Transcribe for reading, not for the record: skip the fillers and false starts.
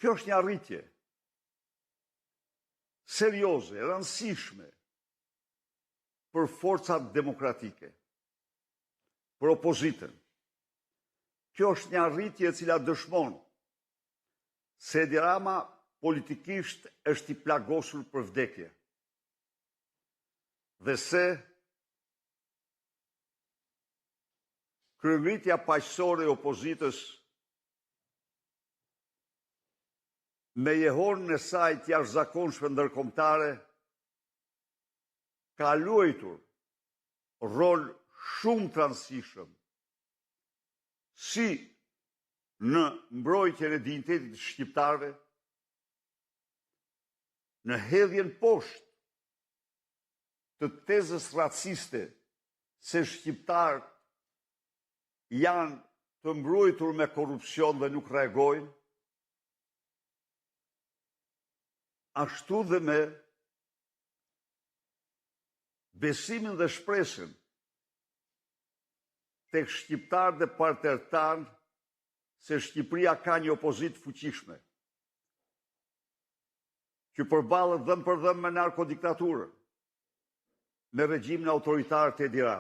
Kjo është një arritje serioze, e rëndësishme për forcat demokratike, për opozitën. Kjo është një arritje e cila dëshmon se Edi Rama politikisht është i plagosur për vdekje dhe se kryengritja paqësore e opozitës me jehonën e saj të jashtëzakonshme ndërkombëtare ka luajtur rol shumë të rëndësishëm si në mbrojtjen e dinjitetit të shqiptarëve, në hedhjen poshtë të tezës raciste se shqiptarët janë të mbrojtur me korrupsion dhe nuk reagojnë, ashtu dhe me besimin dhe shpresën tek shqiptarët dhe partnerët tanë se Shqipëria ka një opozitë të fuqishme që përballet dhëmbë për dhëmbë me narkodiktaturën, me regjimin autoritar të Edi Ramës.